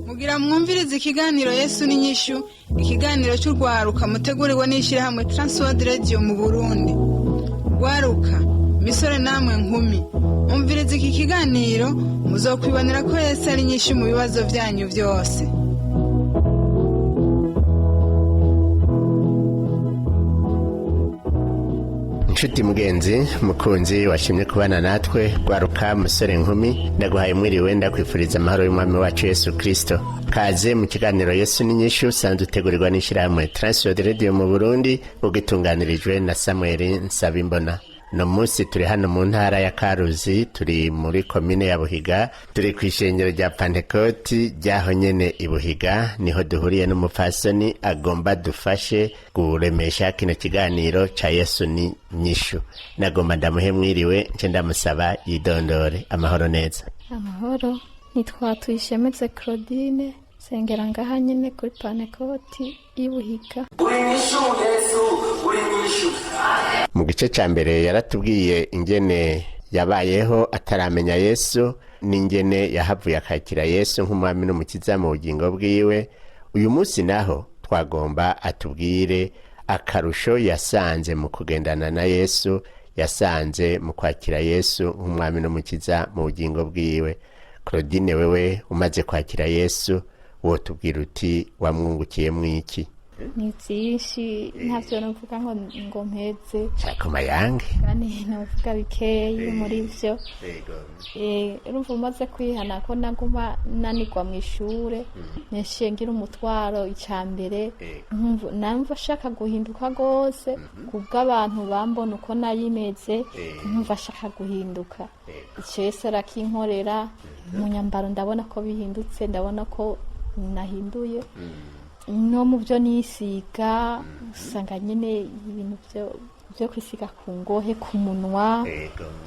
Mugira mwumvirize ikiganiro Yesu n'inyishu, ikiganiro cy'urwaruka muteguriwe n'ishyirahamwe Transworld Radio mu Burundi. Rwaruka, misore namwe nkumi, umvirize iki kiganiro muzokwibonera ko Yesu ari inyishu mu bibazo byanyu byose. Inshuti mugenzi mukunzi washimye kubana natwe, rwaruka, musore, nkumi, ndaguhaye mwiriwe, ndakwifuriza amahoro y'umwami wacu Yesu Kirisito. Kaze mu kiganiro Yesu n'inyishu usanzwe utegurirwa n'ishyirahamwe Transworld Radio mu Burundi, ugitunganirijwe na Samuel Nsabimbona. No munsi turi hano mu ntara ya Karuzi, turi muri komine ya Buhiga, turi ku ishengero rya Pantekoti ryaho nyene i Buhiga. Niho duhuriye n'umupfasoni agomba dufashe kuremesha kino kiganiro ca Yesu ni nyishu. Nagomba ndamuhe mwiriwe, nce ndamusaba yidondore. Amahoro neza? Amahoro, nitwa Tuyishemeze Claudine, nsengera ngaha nyine kuri Panekoti y'Ibuhiga. Uri nyishu Yesu, uri nyishu. Mu gice ca mbere yaratubwiye ingene yabayeho ataramenya Yesu n'ingene yahavuye akakira Yesu nk'umwami n'umukiza mu bugingo bwiwe. Uyu munsi naho twagomba atubwire akarusho yasanze mu kugendana na Yesu, yasanze mu kwakira Yesu nk'umwami n'umukiza mu bugingo bwiwe. Claudine, wewe umaze kwakira Yesu, wotubwira uti wamwungukiyemwo iki? Ni byinshi, ntabyo navuga ngo mpeze. Shaka mayange. Kandi navuga bikeyi muri byo. Urumva, umaze kwihana ko naguma nanigwa mu ishure, ngira umutwaro. Icya mbere namva ashaka guhinduka rwose kubw'abantu bambona uko nayimeze, nkumva ashaka guhinduka. Icyo Yesu arakinkorera mu nyambaro, ndabona ko bihindutse, ndabona ko nahinduye no mu byo nisiga. Usanga nyine ibintu byo kwisiga ku ngohe, ku munwa,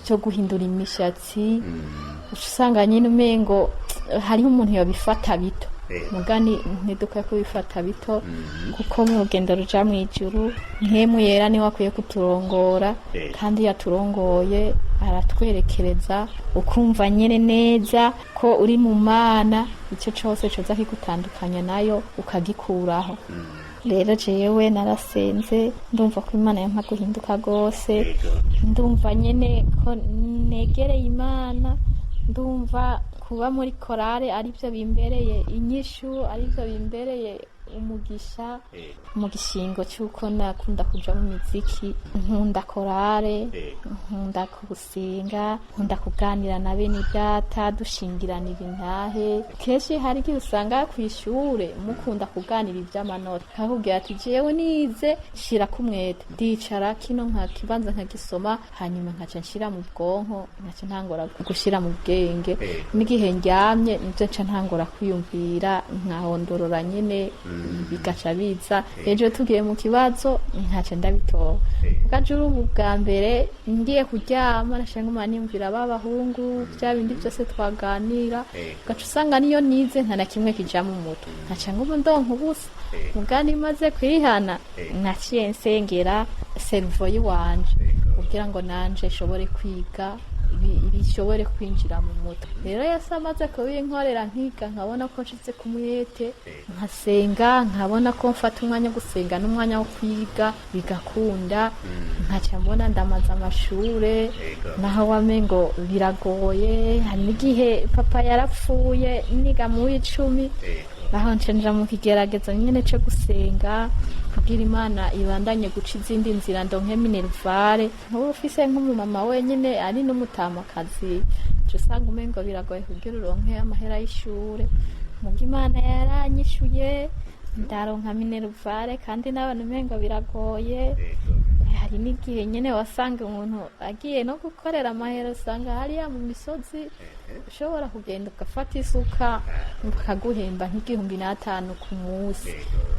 byo guhindura imishatsi, usanga nyine umengo hariho umuntu yabifata bito. Mugani ntidukwiye kubifata bito, kuko mu rugendo ruja mu ijuru nkemu yera niwe akwiye kuturongora, kandi iyo aturongoye aratwerekereza, ukumva nyine neza ko uri mu Mana, icyo cyose coza kigutandukanya nayo ukagikuraho. Rero jewe narasenze, ndumva ko Imana yampa guhinduka rwose, ndumva nyine ko negereye Imana, ndumva kuba muri korale aribyo bimbereye inyishu, aribyo bimbereye umugisha mu gishingo cy'uko nakunda kuja mu miziki, nkunda korale, nkunda gusenga, nkunda kuganira na bene data, dushingiranira intahe. Kenshi hari igihe usanga ku ishure mukunda kuganira ivy'amanota, akakubwira ati: "Jewe nize shira kumwete, ndicara kino nkakibanza nkagisoma, hanyuma nkaca nshira mu bwonko, nkaca ntangura gushira mu bwenge. N'igihe ndyamye nivyo nca ntangura kwiyumvira, nkahondorora nyene, bigaca biza. Ejo tugiye mu kibazo nkaca ndabitora." Bwaje ubu bwa mbere ngiye kuryama nasha nguma niyumvira ba bahungu, bya bindi byose twaganira, ugaca usanga niyo nize nta na kimwe kija mu mutwe, nkaca nguma ndonka ubusa. Mugani maze kwihana naciye nsengera cerveau yiwanje kugira ngo nanje nshobore kwiga, bishobore kwinjira mu mutwe. Rero Yesu amaze kubinkorera, nkiga, nkabona ko nshitse ku mwete, nkasenga, nkabona ko mfata umwanya wo gusenga n'umwanya wo kwiga bigakunda, nkaca mbona ndamaze amashure naho wamengo biragoye. Hari n'igihe papa yarapfuye niga mu w'icumi, aho ncenja mu kigeragezo nyene co gusenga kugira Imana ibandanye guca izindi nzira ndonke minerval. Nkuba ufise nk'umumama wenyene ari n'umutamakazi, uca usanga umengo biragoye kugira uronke amahera y'ishure. Muga Imana yaranyishuye, ndaronka minerval kandi n'abantu umengo biragoye. Hari n'igihe nyine wasanga umuntu agiye no gukorera amahera, usanga hariya mu misozi ushobora kugenda ugafata isuka bakaguhemba nk'1500 ku munsi,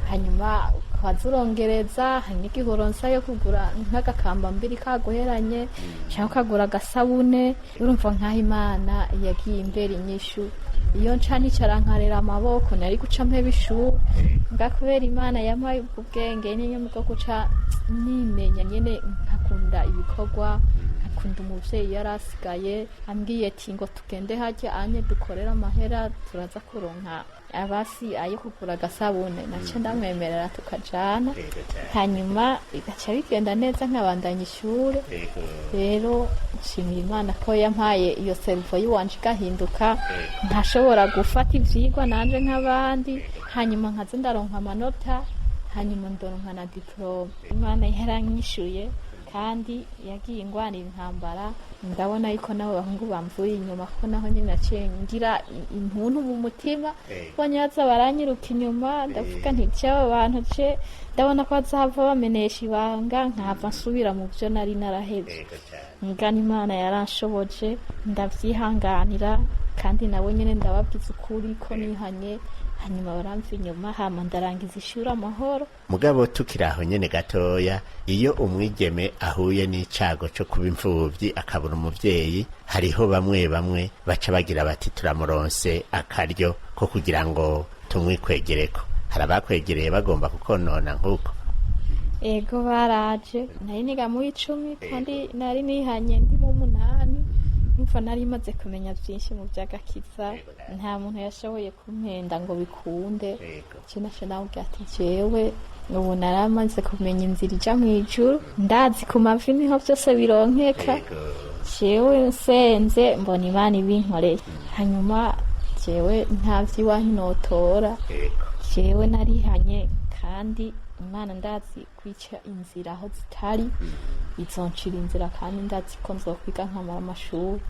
hanyuma ukaza urongereza. Hari n'igihe uronsa yo kugura nk'agakambambiri kaguheranye cyangwa ukagura agasabune. Urumva nk'aho Imana yagiye imbere inyishu. Iyo nca nicara nkarera amaboko nari guca mpeba ishuri, mbwa kubera Imana yampaye ubwo bwenge nyine bwo guca nimenya nyine, nkakunda ibikorwa, nkakunda umuvyeyi yari asigaye ambwiye ati ngo tugende hajya anye dukorere amahera, turaza kuronka abasi ayo kugura agasabune. Nace ndamwemerera tukajana, hanyuma bigaca bigenda neza nkabandanya ishure. Rero nshimira Imana ko yampaye iyo serivo y'iwanje igahinduka, nkashobora gufata ivyigwa nanje nk'abandi, hanyuma nkaza ndaronka amanota, hanyuma ndaronka na diplome. Imana yaranyishuye kandi yagiye ingwanira intambara. Ndabona yuko nabo bahungu bamvuye inyuma, ko naho nyine naciye ngira intuntu mu mutima, bonye baza baranyiruka inyuma. Ndavuga nti cy'aba bantu ce ndabona ko bazahava bamenesha ibanga, nkahava nsubira mu byo nari narahevye. Ngana Imana yaranshoboje ndavyihanganira, kandi nabo nyine ndababwiza ukuri ko nihanye, hanyuma baramva inyuma, hama ndarangiza ishuri amahoro. Mugabo tukiri aho nyene gatoya, iyo umwigeme ahuye n'icago co kuba imfuvyi akabura umuvyeyi, hariho bamwe bamwe baca bagira bati turamuronse akaryo ko kugira ngo tumwikwegereko. Hari abakwegereye bagomba kukonona nk'uko? Ego, baraje. Nari niga mu 10 kandi nari nihanye ndi mu 8. Numva nari maze kumenya byinshi mu by'agakiza, nta muntu yashoboye kumpenda ngo bikunde. Icyo naco namubwira ati jewe ubu naramaze kumenya inzira ija mu ijuru, ndazi ku mavi niho byose bironkeka, jewe nsenze mbona Imana ibinkoreye. Hanyuma jewe nta vy'iwanyu notora, jewe narihanye kandi Imana ndazi kwica inzira aho zitari, izoncira inzira kandi ndazi ko nzokwiga nkamara amashuri.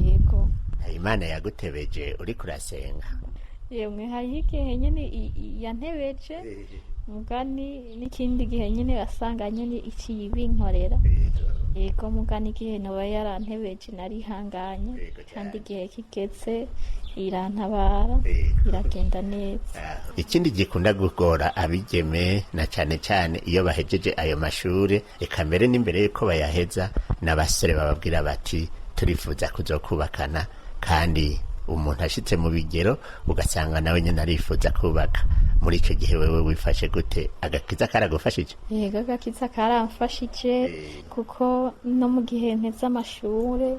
Yego. Imana yagutebeje uriko urasenga? Yemwe, hariho igihe nyine yantebeje mugani, n'ikindi gihe nyine wasanga nyine iciye ibinkorera. Yego, mugani igihe noba yarantebeje narihanganye, kandi igihe kigeze irantabara, iragenda neza. Ikindi gikunda gugora abigeme, na cane cane iyo bahejeje ayo mashure, reka mbere n'imbere yuko bayaheza, n'abasore bababwira bati turifuza kuzokubakana, kandi umuntu ashitse mu bigero ugasanga nawe nyene arifuza kubaka. Muri ico gihe wewe wifashe gute? Agakiza karagufashije? Yego, agakiza karamfashije, kuko no mu gihe mpeze amashure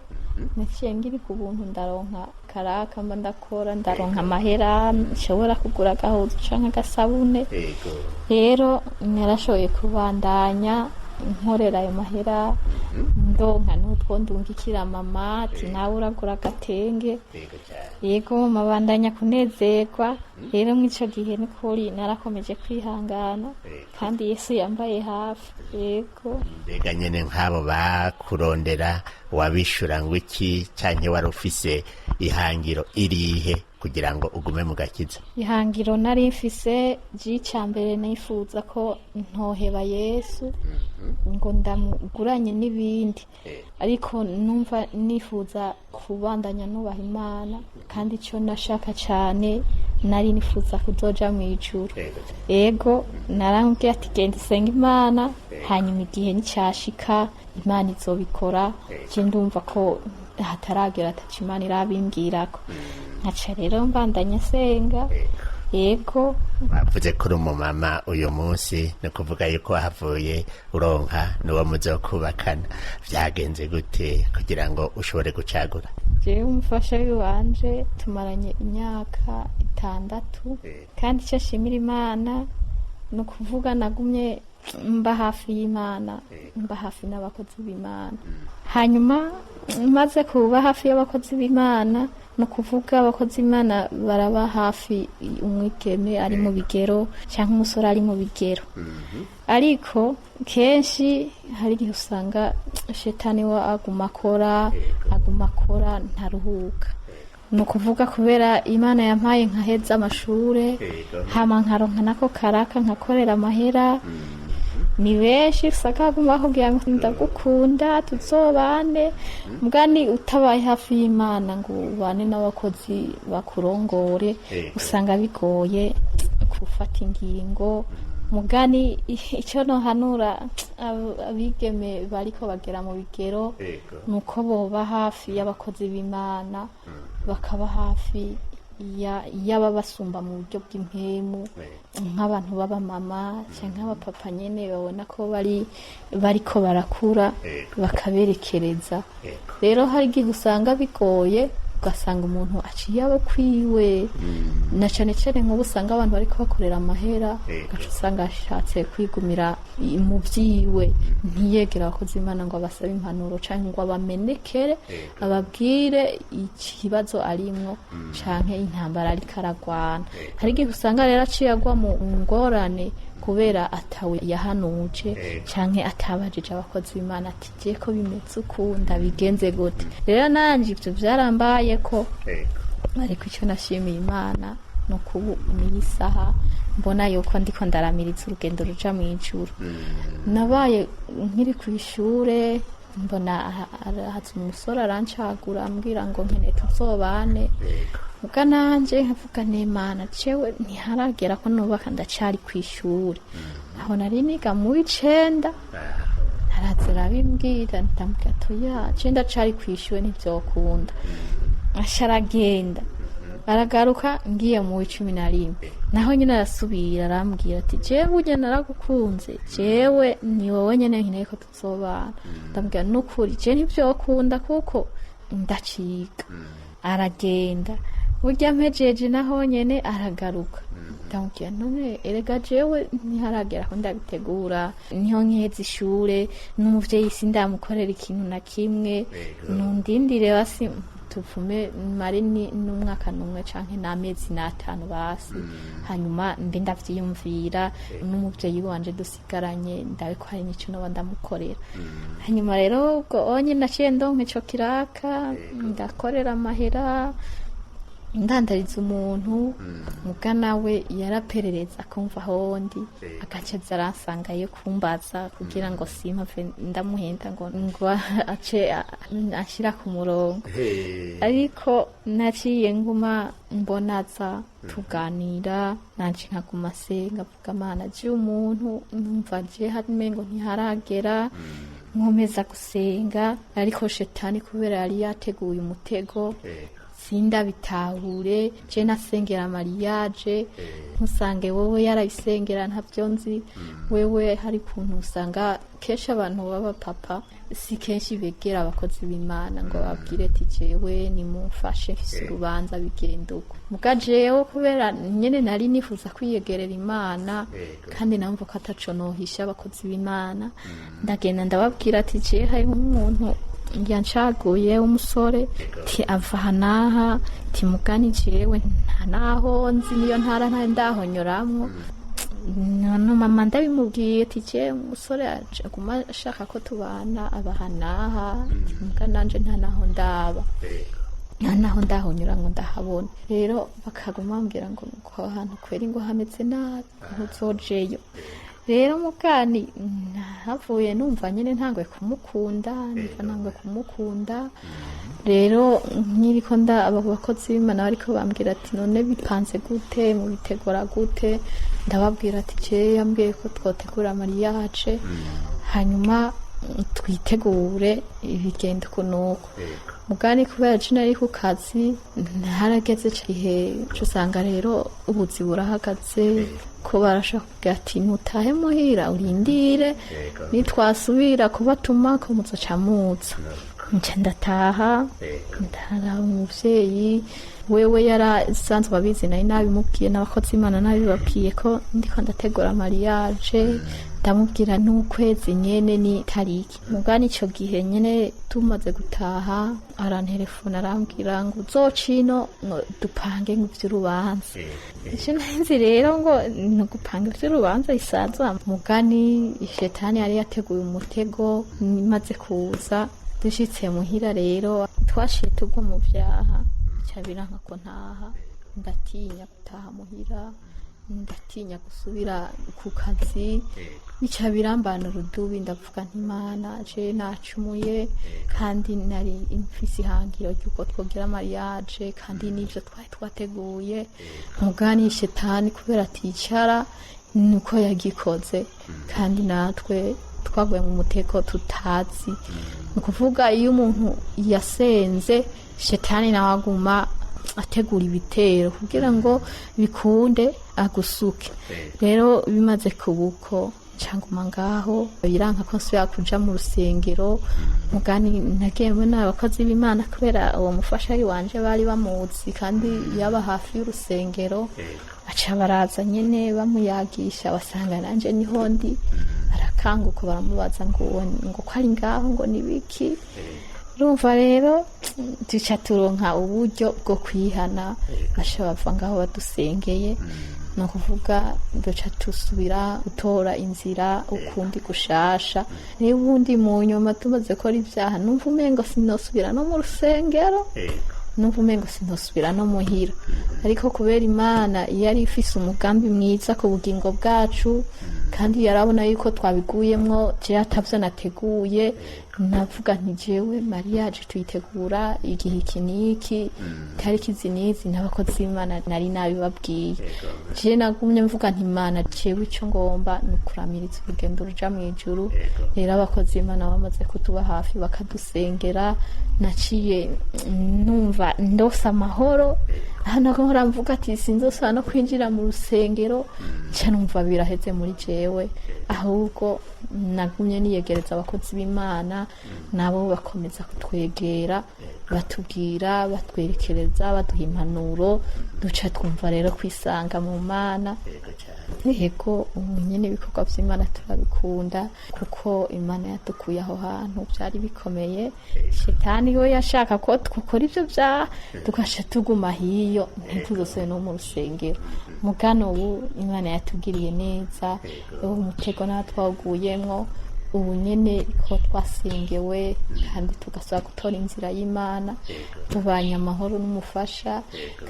naciye ngira ku buntu, ndaronka karaka mba ndakora, ndaronka amahera nshobora kugura agahuzu canke agasabune. Rero narashoboye kubandanya nkorera ayo mahera, ndonka n'utwo ndungikira mama ati nawe uragura agatenge. Yego, mabandanya kunezerwa. Rero mw'ico gihe nukuri narakomeje kwihangana, kandi Yesu yambaye hafi. Yego. Mbega nyene nk'abo bakurondera wabishura ngo iki, canke wari ufise ihangiro irihe kugira ngo ugume mu gakiza? Ihangiro nari mfise ry'ica mbere, nifuza ko ntoheba Yesu ngo ndamuguranye n'ibindi, ariko numva nifuza kubandanya nubaha Imana, kandi icyo nashaka cyane nari nifuza kuzoja mu ijuru. Ego, narambwiye ati genda usenge Imana, hanyuma igihe nicyashika Imana izobikora. Je ndumva ko hataragera ataca Imana irabimbwirako, nkaca rero mbandanya nsenga. Yego. Bavuze ko uri umumama uyu munsi, ni ukuvuga yuko wahavuye uronka n'uwo muzokubakana. Vyagenze gute kugira ngo ushobore gucagura? Jewe umufasha w'iwanje tumaranye imyaka 6, kandi icyo nshimira Imana ni ukuvuga nagumye mba hafi y'Imana, mba hafi n'abakozi b'Imana. Hanyuma maze kuba hafi y'abakozi b'Imana, ni ukuvuga abakozi b'Imana baraba hafi umwigeme ari mu bigero cyangwa umusore ari mu bigero, ariko kenshi hari igihe usanga shetani we aguma akora ntaruhuka. Ni ukuvuga kubera Imana yampaye nkaheza amashure, hama nkaronka nako karaka nkakorera amahera. Ni benshi usanga baguma bakubwira ngo ndagukunda, tuzobane. Mugani utabaye hafi y'Imana ngo ubane n'abakozi bakurongore, usanga bigoye gufata ingingo. Mugani icyo nohanura abigeme bariko bagera mu bigero nuko boba hafi y'abakozi b'Imana, bakaba hafi y'ababasumba mu buryo bw'impemu, nk'abantu b'abamama cyangwa abapapa nyene babona ko bariko barakura, bakaberekereza. Rero hari igihe usanga bigoye, ugasanga umuntu aciye abo kwiwe, na cane cane nk'ubu usanga abantu bariko bakorera amahera, ugaca usanga ashatse kwigumira mu vyiwe, ntiyegera abakozi b'Imana ngo abasabe impanuro canke ngo abamenekere, ababwire ikibazo arimwo canke intambara ariko aragwana. Hari igihe usanga rero aciye agwa mu ngorane kubera atawe yahanuje canke atabajije abakozi b'Imana ati je ko bimeze uku, ndabigenze gute? Rero nanje ivyo vyarambaye ko, ariko icyo nashimiye Imana ni ukubu n'iyi saha mbona yuko ndiko ndaramiriza urugendo ruja mu ijuru. Nabaye nkiri ku ishure, mbona haza umusore arancagura, ambwira ngo nkeneye tuzobane. Muga nanje nkavuga n'Imana, jewe ntiharagera ko nubaka, ndacari ku ishure. Aho nari niga mu w'icenda. Araza arabimbwira, ndamubwira ati oya, je ndacari ku ishure, ntivyokunda. Aca aragenda, aragaruka ngiye mu w'11, naho nyine arasubira arambwira ati jewe burya naragukunze, jewe ni wowe nyene nkeneye ko tuzobana. Ndamubwira nukuri je ntivyokunda kuko ndaciga. Aragenda, burya mpejeje naho nyene aragaruka. Ndamubwira none erega jewe ntiharagera ko ndabitegura, niho nkiheza ishure, n'umuvyeyi sindamukorera ikintu na kimwe, nundindire basi tupfume mare ni n'umwaka n'umwe canke n'amezi n'atanu basi, hanyuma mbe ndavyiyumvira n'umuvyeyi wanje dusigaranye, ndabe ko hari n'ico noba ndamukorera. Hanyuma rero ubwo onye naciye ndonka ico kiraka, ndakorera amahera, ndandariza umuntu. Muga nawe yaraperereza akumva ahondi, agaca aza aransangayo kumbaza kugira ngo simpave ndamuhenda ngo ace anshyira ku murongo. Ariko naciye nguma mbonaza tuganira, nanje nkaguma senga, avuga Mana je umuntu numva je hamengo ntiharagera, nkomeza gusenga. Ariko shetani kubera yari yateguye umutego, sindabitahure. Je nasengera mariage, ntusange wowe yarabisengera ntabyo nzi. Wewe hari ukuntu usanga kenshi abantu baba papa si kenshi begera abakozi b'Imana ngo babwire ati jewe nimumfashe, mfise urubanza, bigenda uko. Muga jewe kubera nyene nari nifuza kwiyegerera Imana, kandi namva ko ataco nohisha abakozi b'Imana, ndagenda ndababwira ati jewe hari umuntu yancaguye w'umusore, ti ava aha n'aha, ti mugani jewe nta naho nzi, niyo ntara nta ndahonyoramwo. None mama ndabimubwiye ati je umusore aguma ashaka ko tubana, aba aha n'aha, ti muga nanje nta naho ndaba, nta naho ndahonyura ngo ndahabona. Rero bakaguma bambwira ngo nuko aho hantu kweri ngo hameze nabi, ntuzojeyo. Rero mugani nahavuye numva nyine ntanguye kumukunda, numva ntanguye kumukunda. Rero nkiriko nda abo bakozi b'Imana bariko bambwira ati none bipanze gute, mubitegura gute? Ndababwira ati je yambwiye ko twotegura mariage, hanyuma twitegure ibigenda uku nuku. Mugani kubera je nari ku kazi, ntarageze ico gihe, uca usanga rero ubuzi burahagaze, ko barashaka kugira ati nutahe muhira urindire, nitwasubira kubatuma ko muzoca muza. Nca ndataha, ndaraba umuvyeyi wewe yarasanzwe abizi, nari nabimubwiye n'abakozi Imana nabibabwiye ko ndiko ndategura mariage, ndamubwira n'ukwezi nyene ni tariki. Mugani ico gihe nyene tumaze gutaha arantelefona, arambwira ngo uzocino ngo dupange ngo ivy'urubanza. Ico nzi rero ngo ni ugupanga ivy'urubanza bisanzwe. Mugani shetani yari yateguye umutego. Maze kuza dushitse muhira rero twashiye tugwa mu vyaha, bica biranka ko ntaha, ndatinya gutaha muhira. Ndatinya gusubira ku kazi, bica birambana urudubi. Ndavuga nti: "Imana, je nacumuye, kandi nari mfise ihangiro ry'uko twogira mariage, kandi n'ivyo twari twateguye." Mugani shetani kubera aticara nuko yagikoze, kandi natwe twaguye mu mutego tutazi. Ni ukuvuga, iyo umuntu yasenze, shetani nawe aguma ategura ibitero kugira ngo bikunde agusuke. Rero bimaze kuba uko, cyangwa ngaho biranka ko nsubira kuja mu rusengero. Mugani nagiye mbona abakozi b'Imana, kubera uwo mufasha wanje bari bamuzi kandi yaba hafi y'urusengero, aca baraza nyene bamuyagisha, basanga nanje niho ndi. Barakanguka, baramubaza ngo ngo ko ari ngaho, ngo nibiki? Urumva rero duca turonka uburyo bwo kwihana, baca bava ngaho badusengeye. Ni ukuvuga, duca tusubira gutora inzira ukundi gushasha. Niba ubundi mu nyuma tumaze gukora ibyaha, numva umengo sinosubira no mu rusengero, numva umengo sinosubira no muhira. Ariko kubera Imana yari ifise umugambi mwiza ku bugingo bwacu, kandi yarabona yuko twabiguyemwo, jewe atavyo nateguye. Navuga nti: "Jewe mariage tuyitegura igihe iki n'iki, itariki izi n'izi." N'abakozi b'Imana nari nabibabwiye. Jewe nagumye mvuga nti: "Imana, jewe ico ngomba ni ukuramiriza urugendo ruja mw'ijuru." Rero abakozi b'Imana bamaze kutuba hafi, bakadusengera, naciye numva ndose amahoro. Aho nahora mvuga ati: "Sinzosubira no kwinjira mu rusengero", nca numva biraheze muri jewe. Ahubwo nagumye niyegereza abakozi b'Imana, nabo bakomeza kutwegera, batubwira, batwerekereza, baduha impanuro, duca twumva rero kwisanga mu Mana. Yego, ubu nyine ibikorwa by'Imana turabikunda, kuko Imana yadukuye aho hantu byari bikomeye. Shetani we yashaka ko dukora ibyo byaha, tugaca tuguma hiyo, ntituzosubire no mu rusengero. Mugano ubu Imana yatugiriye neza, ubu umutego nawe twawuguyemwo. Ubu nyene ko twasengewe kandi tugasaba gutora inzira y'Imana, tubanye amahoro n'umufasha,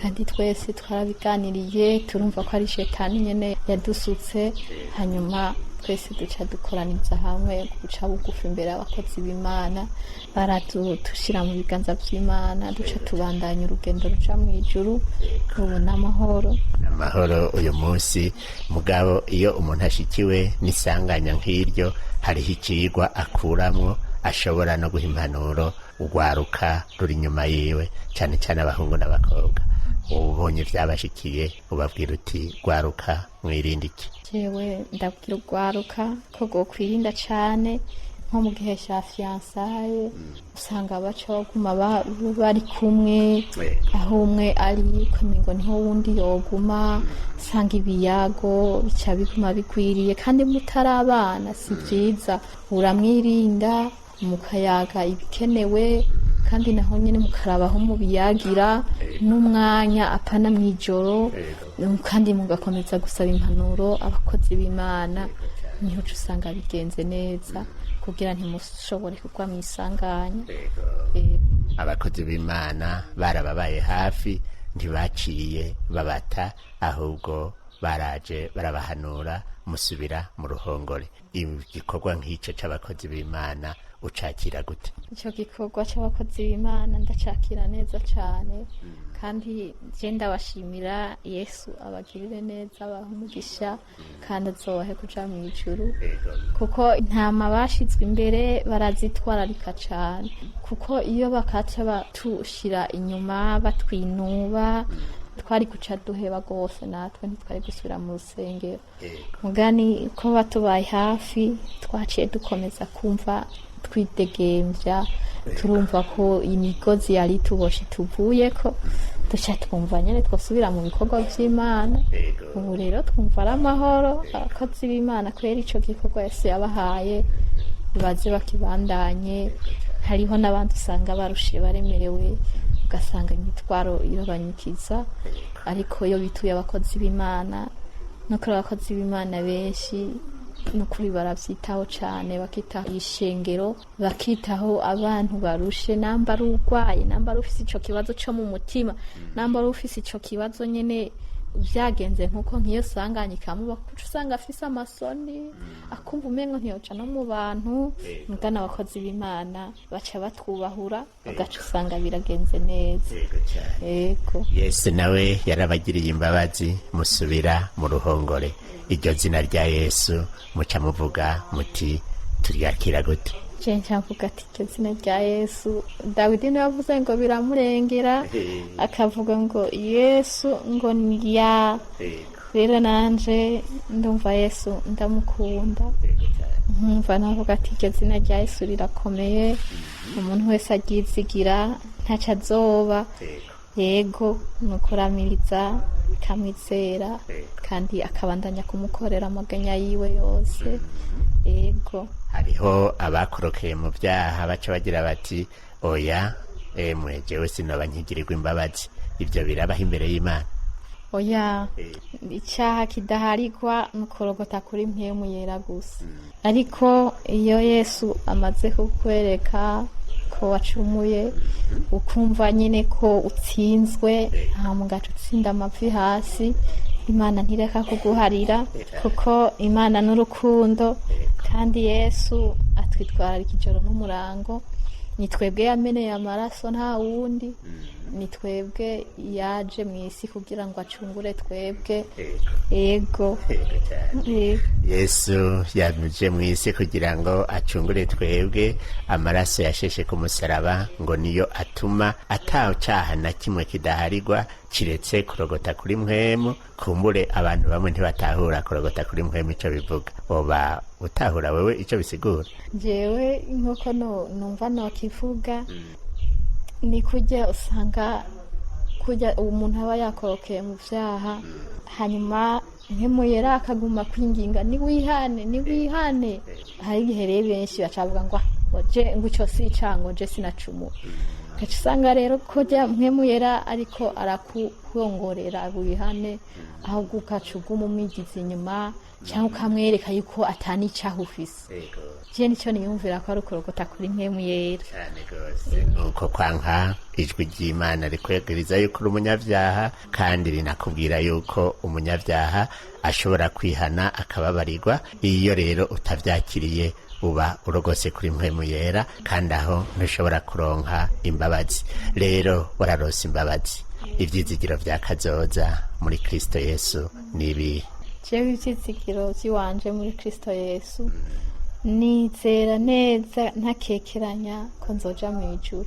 kandi twese twarabiganiriye, turumva ko ari shetani nyene yadusutse. Hanyuma twese duca dukoraniza hamwe guca bugufi imbere y'abakozi b'Imana, baradushira mu biganza by'Imana, duca tubandanya urugendo ruja mu ijuru. Ubu n'amahoro. Amahoro uyu munsi. Mugabo iyo umuntu ashikiwe n'isanganya nk'iryo, hariho ikigwa akuramwo ashobora no guha impanuro urwaruka ruri inyuma yiwe, cyane cyane abahungu n'abakobwa. Ubonye byabashikiye, ubabwira uti: "Rwaruka, mwirinde iki?" Jewe ndabwira urwaruka ko rwokwirinda cane, nko mu gihe cya fiançailles usanga baca baguma bari kumwe, aho umwe ari ukamengo niho wundi yoguma. Usanga ibiyago bica biguma bigwiriye kandi mutari abana, si byiza. Uramwirinda, mukayaga ibikenewe, kandi naho nyine mukaraba aho mubiyagira n'umwanya, apana mw'ijoro, kandi mugakomeza gusaba impanuro abakozi b'Imana, niho uca usanga bigenze neza kugira ntimushobore kugwa mw'isanganya. Abakozi b'Imana barababaye hafi, ntibaciye babata, ahubwo baraje barabahanura, musubira mu ruhongore. Igikorwa nk'icyo c'abakozi b'Imana ucakira gute? Icyo gikorwa cy'abakozi b'Imana ndacakira neza cyane, kandi je ndabashimira. Yesu abagirire neza, abahe umugisha, kandi azobahe kuja mu ijuru, kuko intama bashizwe imbere barazitwararika cane, kuko iyo bakaca batushira inyuma, batwinuba, twari guca duheba rwose, natwe ntitwari gusubira mu rusengero. Mugani ko batubaye hafi, twaciye dukomeza kumva twidegembya, turumva ko imigozi yari tuboshe tuvuye ko, duca twumva nyine twasubira mu bikorwa by'Imana. Ubu rero twumva ari amahoro. Abakozi b'Imana, kubera ico gikorwa Yesu yabahaye, baze bakibandanye. Hariho n'abandi usanga barushe, baremerewe, ugasanga imitwaro irabanyikiza, ariko iyo bituye abakozi b'Imana, no kuri abakozi b'Imana benshi nukuri barabyitaho cyane, bakitaho ishengero, bakitaho abantu barushe, namba ari urwaye, namba ari ufise ico kibazo cyo mu mutima, namba ari ufise ico kibazo nyene. byagenze nkuko nk'iyo sanganya ikamuba kuko usanga afise amasoni, akumva umengo ntiyoca no mu bantu. Mugana abakozi b'Imana baca batwubahura, ugaca usanga biragenze neza. Yego. Yesu nawe yarabagiriye imbabazi, musubira mu ruhongore. Iryo zina rya Yesu muca muvuga muti turyakira gute? Je ncavuga ati iryo zina rya Yesu, Dawidi niwe yavuze ngo biramurengera, akavuga ngo Yesu ngo ni ya. Rero nanje ndumva Yesu ndamukunda, nkumva navuga ati iryo zina rya Yesu rirakomeye, umuntu wese aryizigira ntaco azoba. Yego, ni ukuramiriza akamwizera kandi akabandanya kumukorera amaganya yiwe yose. Yego. Hariho abakorokeye mu byaha baca bagira bati oya, emwe jewe sinoba nkigirirwa imbabazi. Ibyo birabaho imbere y'Imana? Oya, icyaha kidaharigwa ni ukurogota kuri mpemu yera gusa. Ariko iyo Yesu amaze kukwereka ko wacumuye, ukumva nyine ko utsinzwe, nta mugaca utsinda amavi hasi, Imana ntireka kuguharira, kuko Imana n'urukundo, kandi Yesu atwitwararika ijoro n'umurango. Ni twebwe yameneye amaraso, nta wundi. Ni twebwe yaje mu isi kugira ngo acungure twebwe. Yego. Yego. Yesu yamuje mu isi kugira ngo acungure twebwe. Amaraso yasheshe ku musaraba ngo niyo atuma ata cyaha na kimwe kidaharigwa kiretse kurogota kuri mpwemu. Kumbure abantu bamwe ntibatahura kurogota kuri mpwemu icyo bivuga. Oba utahura wewe icyo bisigura? Jewe nk'uko numva nokivuga, ni kujya usanga kujya umuntu aba yakorokeye mu byaha, hanyuma nk'imuyera akaguma kwinginga niwihane, niwihane. Hari igihe rero benshi bacavuga ngo "Ah, je ngo ico si icango, je sinacumuye." Ugaca usanga rero kujya mpwemuyera ariko arakuhongorera wihane, ahubwo ugaca uguma umwigiza inyuma cyangwa ukamwereka yuko atanicaho ufise. Je nicyo niyumvira ko ari ukurogota kuri mpwemu yera. Cyane rwose, nuko kwanka ijwi ry'Imana rikweguriza yuko uri umunyabyaha, kandi rinakubwira yuko umunyabyaha ashobora kwihana akababarirwa. Iyo rero utabyakiriye uba urogose kuri mpwemu yera, kandi aho ntushobora kuronka imbabazi. Rero wararose imbabazi, ibyizigiro bya kazoza muri Kristo Yesu ni ibihe? Jewe ivyizigiro vy'iwanje muri Kristo Yesu, nizera neza ntakekeranya ko nzoja mu ijuru,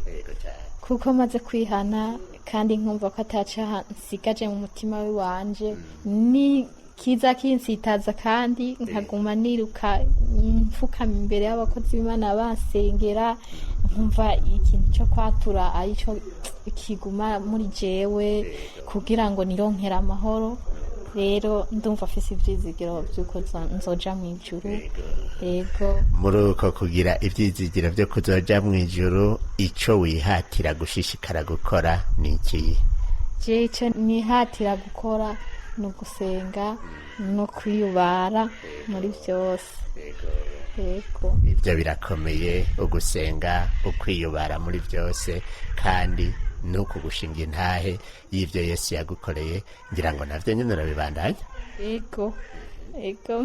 kuko maze kwihana kandi nkumva ko atacaha nsigaje mu mutima w'iwanje, ni kiza kinsitaza, kandi nkaguma niruka mfukama imbere y'abakozi b'Imana bansengera, nkumva ikintu cyo kwatura aricyo kiguma muri jewe kugira ngo nironkere amahoro. Rero ndumva afise ivyizigiro vy'uko nzoja mu ijuru. Yego. Muri uko kugira ibyizigiro byo kuzoja mu ijuru, icyo wihatira gushishikara gukora ni ikihe? Je icyo nihatira gukora ni ugusenga no kwiyubara muri byose. Yego. Ibyo birakomeye, ugusenga, ukwiyubara muri byose, kandi nuku gushinga intahe y'ibyo Yesu yagukoreye. Ngira ngo navyo nyine urabibandanya. Yego, yego,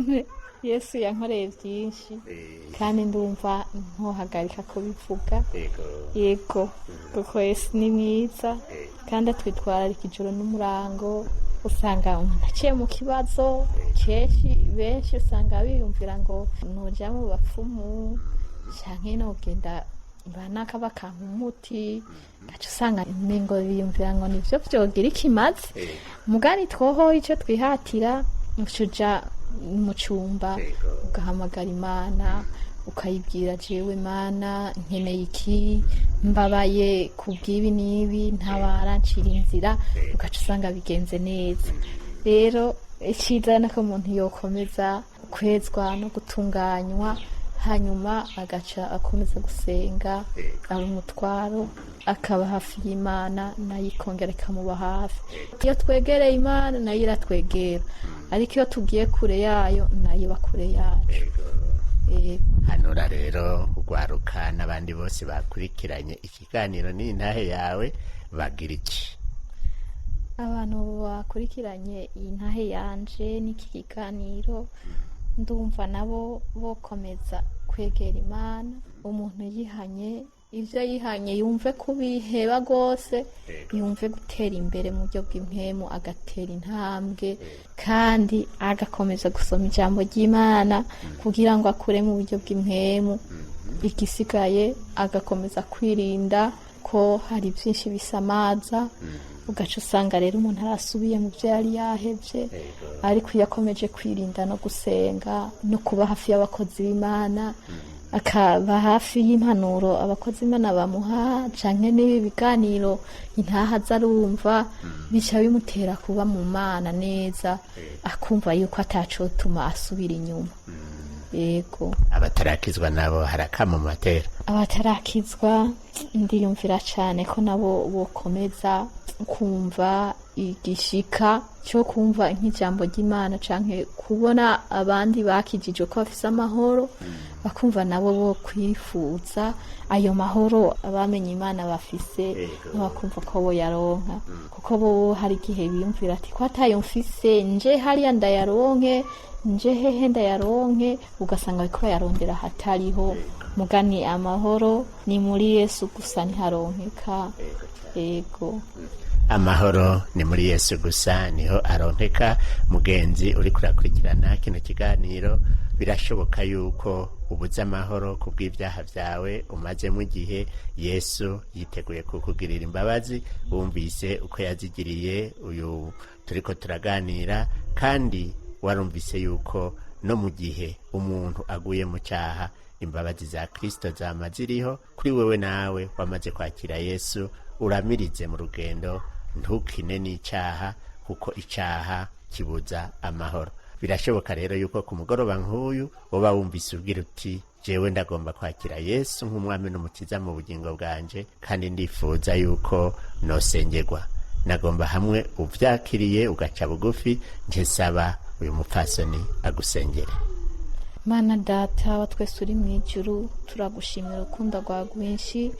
Yesu yankoreye byinshi, kandi ndumva ntohagarika kubivuga. Yego, kuko Yesu ni mwiza kandi atwitwararika ijoro n'umurango. Usanga umuntu aciye mu kibazo, kenshi benshi usanga biyumvira ngo nuja mu bapfumu canke nogenda banaka bakampa umuti, gaca usanga umengo biyumvira ngo nivyo vyogira ikimazi. Mugani twoho ico twihatira ucuja mu cumba ugahamagara Imana, ukayibwira jewe Mana nkeneye iki, mbabaye kubw'ibi n'ibi, ntabara, ncira inzira, ugaca usanga bigenze neza. Rero iciza nako umuntu yokomeza kwezwa no gutunganywa, hanyuma agaca akomeza gusenga ari umutwaro, akaba hafi y'Imana, nayo ikongera ikamuba hafi. Iyo twegereye Imana nayo iratwegera, ariko iyo tugiye kure yayo nayo iba kure yacu. Yego. Hanura rero ugwaruka n'abandi bose bakurikiranye ikiganiro n'intahe yawe, bagira iki? Abantu bakurikiranye iyi ntahe yanje n'iki kiganiro, ndumva nabo bokomeza kwegera Imana. Umuntu yihanye, ibyo yihanye yumve kubiheba rwose, yumve gutera imbere mu buryo bw'impwemu, agatera intambwe kandi agakomeza gusoma ijambo ry'Imana kugira ngo akure mu buryo bw'impwemu. Igisigaye agakomeza kwirinda ko hari byinshi bisamaza, ugaca usanga rero umuntu arasubiye mu byo yari yahevye. Ariko iyo akomeje kwirinda no gusenga no kuba hafi y'abakozi b'Imana, akaba hafi y'impanuro abakozi b'Imana bamuha canke n'ibi biganiro intaha aza arumva, bica bimutera kuba mu Mana neza, akumva yuko atacotuma asubira inyuma. Yego. Abatarakizwa nabo hari akamo mubatera? Abatarakizwa, ndiyumvira cyane ko nabo bokomeza kumva igishika cyo kumva nk'ijambo ry'Imana canke kubona abandi bakijijwe ko bafise amahoro, bakumva nabo bo kwifuza ayo mahoro abamenye Imana bafise, bakumva ko bo yaronka, kuko bo hari igihe biyumvira ati ko atayo mfise, nje hariya ndayaronke, nje hehe ndayaronke, ugasanga bariko bayarondera ahatariho. Mugani amahoro ni muri Yesu gusa ntiharonkeka. Yego. Amahoro ni muri Yesu gusa niho aronkeka. Mugenzi uri kurakurikirana kino kiganiro, birashoboka yuko ubuze amahoro ku bw'ibyaha byawe umazemo igihe. Yesu yiteguye kukugirira imbabazi, wumvise uko yazigiriye uyu turiko turaganira, kandi warumvise yuko no mu gihe umuntu aguye mu cyaha, imbabazi za Kristo zama ziriho kuri wewe. Nawe wamaze kwakira Yesu, uramirize mu rugendo, ntukine n'icyaha, kuko icyaha kibuza amahoro. Birashoboka rero yuko ku mugoroba nk'uyu uba wumvise ubwira uti: "Jewe ndagomba kwakira Yesu nk'umwami n'umukiza mu bugingo bwanje, kandi ndifuza yuko nosengerwa." Nagomba hamwe uvyakiriye ugaca bugufi, nsaba uyu mupfasoni agusengere. Mana Data wa twese uri mu ijuru, turagushimira urukundo rwawe rwinshi,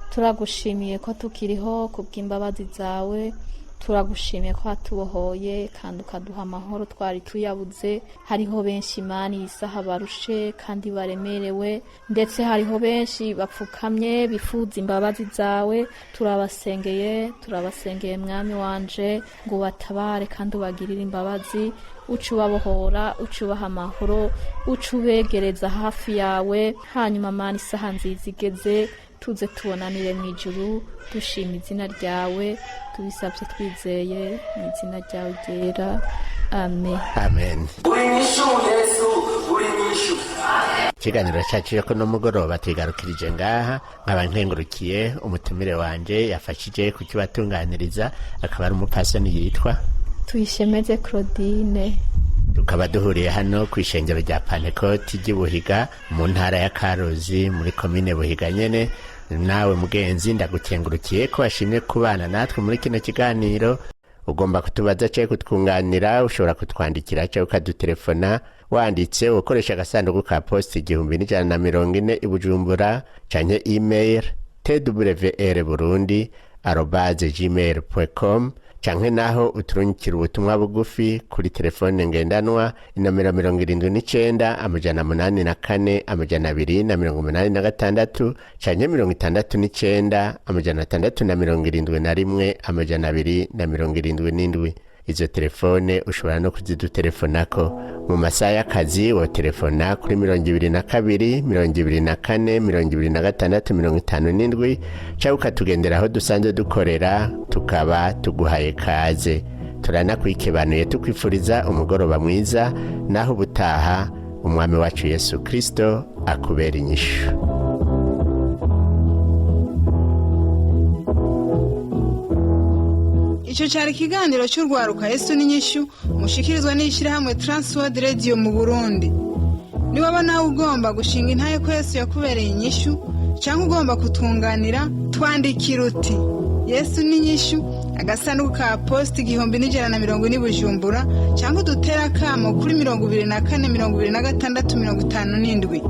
turagushimiye ko tukiriho kubw'imbabazi zawe, turagushimiye ko watubohoye kandi ukaduha amahoro twari tuyabuze. Hariho benshi, Imana, iyi saha barushe kandi baremerewe, ndetse hariho benshi bapfukamye bifuza imbabazi zawe. Turabasengeye, turabasengeye, Mwami wanje, ngo ubatabare kandi ubagirire imbabazi, uca ubabohora, uca ubaha amahoro, uca ubegereza hafi yawe. Hanyuma Mana, isaha nziza igeze, tuze tubonanire mu ijuru dushima izina ryawe. Tubisabye twizeye mu izina ryawe ryera, amen. Amen. Uri nyishu Yesu, uri nyishu. Ikiganiro cyacu cyo kuno mugoroba tugarukirije ngaha. Nkaba nkengurukiye umutumire wanje yafashije kukibatunganiriza, akaba ari umupfasoni yitwa Tuyishemeze Claudine. Tukaba duhuriye hano ku ishengero rya Pantekoti ry'i Buhiga, mu ntara ya Karuzi, muri komine Buhiga nyene. Nawe mugenzi, ndagukengurukiye ko washimye kubana natwe muri kino kiganiro. Ugomba kutubaza cyangwa kutwunganira, ushobora kutwandikira cyangwa ukadutelefona. Wanditse ukoresha agasanduku ka poste 1140 i Bujumbura, canke email twrburundi@gmail.com, canke naho uturungikira ubutumwa bugufi kuri telefone ngendanwa, inomero 79 804 286, canke 69 671 277. Izo telefone ushobora no kuzidutelefonako mu masaha y'akazi. Wotelefona kuri 22 24 26 57, cyangwa ukatugendera aho dusanzwe dukorera, tukaba tuguhaye kaze. Turanakwikebanuye, tukwifuriza umugoroba mwiza. Naho ubutaha, umwami wacu Yesu Kirisito akubera inyishu. Icyo cyari ikiganiro cy'urwaruka Yesu n'inyishu, mushikirizwa n'ishyirahamwe Transworld Radio mu Burundi. Niwaba nawe ugomba gushinga intahe ko Yesu yakubereye inyishu, cyangwa ugomba kutunganira, twandikira uti: "Yesu n'inyishu", agasanduku ka posita 1140 Bujumbura, cyangwa udutere akamo kuri 24 26 57.